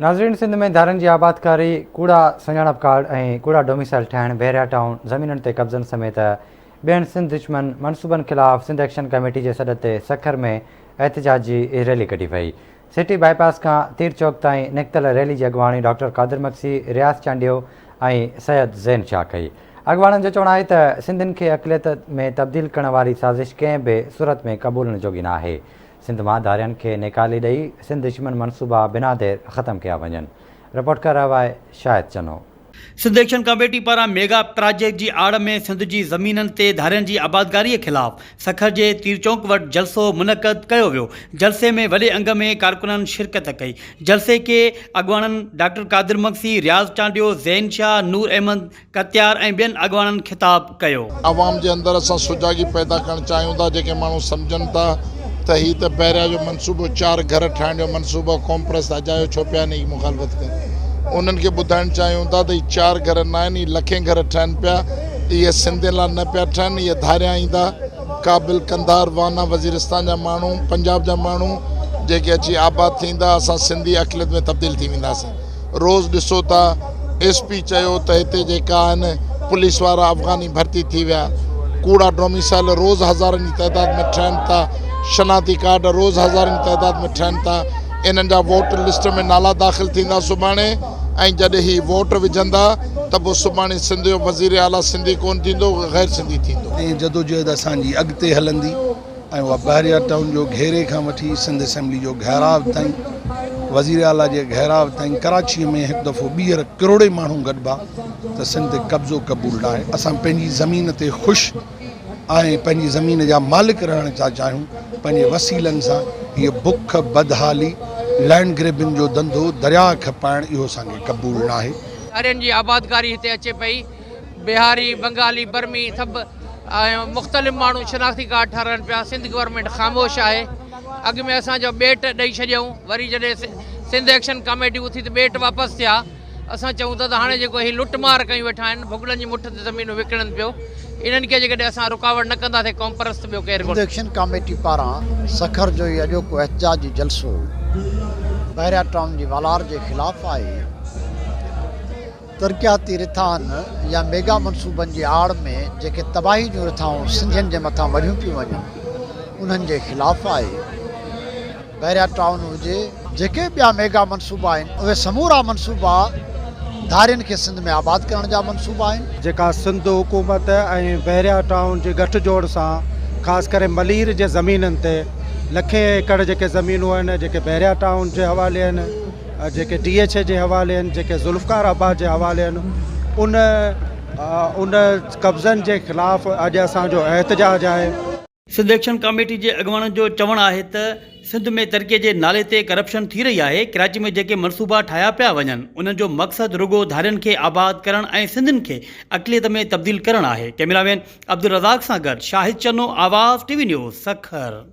ناظرين سنڌ ۾ ڌارين جي آبادڪاري، ڪوڙا سڃاڻپ ڪارڊ ۽ ڪوڙا ڊوميسائل ٺاهڻ، بحريا ٽائون زمينن تي قبضن سميت ٻين سنڌ دشمن منصوبن خلاف سنڌ ايڪشن ڪميٽي جي سڏ تي سکر ۾ احتجاجي ريلي ڪڍي وئي. سٽي بائي پاس کان تير چوڪ تائين نڪتل ريلي جي اڳواڻي ڊاڪٽر قادر مگسي، رياض چانڊيو ۽ سيد زين شاهه ڪئي. اڳواڻن جو چوڻ آهي ته سنڌين کي اقليت ۾ تبديل ڪرڻ واري سازش ڪنهن به صورت ۾ قبولڻ جوڳي ناهي. سنڌ مان ڌارين کي نيڪالي ڏئي سنڌ دشمن منصوبا بنا دير ختم ڪيا وڃن. رپورٽ ڪر رهيو آهي شاهد چنو. سنڌ ايڪشن ڪميٽي پاران ميگا پراجيڪٽ جي آڙ ۾ سنڌ جي زمينن تي ڌارين جي آبادگاري خلاف سکر جي تيرچونڪ وٽ جلسو منعقد ڪيو ويو. جلسي ۾ وڏي انگ ۾ ڪارڪنن شرڪت ڪئي. جلسي کي اڳواڻن ڊاڪٽر قادر مگسي، رياض چانڊيو، زين شاهه، نور احمد ڪتيار ۽ ٻين اڳواڻن خطاب ڪيو. عوام جي اندر اسان سجاڳي پيدا ڪرڻ چاهيون ٿا، جيڪي ماڻهو سمجهن ٿا ته هي ته بحريا جو منصوبو چار گهر ٺاهڻ جو منصوبو قومپرست اجايو ڇو پيا انهي جي مخالفت ڪن انهن کي ٻڌائڻ چاهيون ٿا ته هي چار گهر ناهن هي لکين گهر ٺهن پيا اهي سنڌين لاء نه پيا ٺهن اهي ڌاريان ايندا ڪابل قنڌار وانا وزيرستان جا ماڻهو پنجاب جا ماڻهو جيڪي اچي آباد ٿيندا اسان سنڌي اقليت ۾ تبديل ٿي وينداسين. روز ڏسو ٿا ايس پي چيو ته هتي جيڪا آهن پوليس وارا افغاني ڀرتي ٿي ويا ڪوڙا ڊوميسائل روز هزارن جي تعداد ۾ ٺهن ٿا شناختي ڪارڊ روز هزارن جي تعداد ۾ ٺهن ٿا انهن جا ووٽ لسٽ ۾ نالا داخل ٿيندا سڀاڻي ۽ جڏهن هي ووٽ وجهندا ته پوء سڀاڻي سنڌ جو وزير اعليٰ سنڌي ڪونه ٿيندو غير سنڌي ٿيندو. ائين جدوجهد اسان جي اڳتي هلندي. ۽ اها بحريا ٽائون جو گهيري کان وٺي سنڌ اسيمبلي جو گهيراء تائين وزير اعليٰ جي گهيراء تائين ڪراچي ۾ هڪ دفعو ٻيهر ڪروڙين ماڻهو گڏبا ته سنڌ تي قبضو قبول ناهي اسان پنهنجي زمين تي خوش ۽ پنهنجي زمين جا مالڪ رهڻ ٿا چاهيون پنهنجي وسيلن سان هيء بک بدحالي لينڊ گريبنگ جو ڌنڌو درياء کپائڻ اهو اسان کي قبول ناهي. ارين جي آبادڪاري هتي اچي پئي. بهاري، بنگالي، برمي سڀ ۽ مختلف ماڻهو شناختي ڪارڊ ٺهرائن پيا، سنڌ گورنمينٽ خاموش آهي، اڳ ۾ اسان جو ٻيٽ ڏئي ڇڏيائون، وري جڏهن سنڌ ايڪشن ڪاميٽي اٿي ته ٻيٽ واپس ٿيا، اسان چئون ٿا ته هاڻي جيڪو هي لٽ مار ڪيون ويٺا آهن، ڀڳڙن جي مٺ تي زمينون وڪڻن پيو، انهن کي جيڪڏهن اسان رڪاوٽ نه ڪنداسين قومپرست ٻيو ڪير سنڌ ڪونه. ايڪشن ڪاميٽي پاران سکر جو هي اڄوڪو احتجاجي جلسو بحريا ٽائون جي والار جي خلاف آهي. ترقياتي رٿائن يا ميگا منصوبن جي آڙ ۾ جيڪي تباهي جون رٿائون سنڌين جي مٿان مڙهيون پيون وڃن انهن جي خلاف آهي. بحريا ٽائون هجي، جيڪي ٻيا ميگا منصوبا آهن اهي سمورا منصوبا ڌارين کي سنڌ ۾ آباد ڪرڻ جا منصوبا آهن. جيڪا سنڌ حڪومت ۽ بحريا ٽائون جي ڳٺ جوڙ سان خاص ڪري ملير جي زمينن تي لکين ايڪڙ جيڪي زمينون آهن جيڪي بحريا ٽائون جي حوالي آهن جيڪي ڊي ايڇ اي جي حوالي آهن جيڪي ذوالفقار آباد جي حوالي آهن ان ان قبضن جي خلاف اڄ اسان جو احتجاج آهي. سنڌ ايڪشن ڪاميٽي جي اڳواڻن جو چوڻ آهي ته سنڌ ۾ ترقي جي نالي تي ڪرپشن ٿي رهي آهي، ڪراچي ۾ جيڪي منصوبا ٺاهيا پيا وڃن انهن جو مقصد رڳو ڌارين کي آباد ڪرڻ ۽ سنڌين کي اقليت ۾ تبديل ڪرڻ آهي، ڪئميرا مين عبدالرزاق سان گڏ شاهد چنو، آواز ٽي وي نيوز، سکر.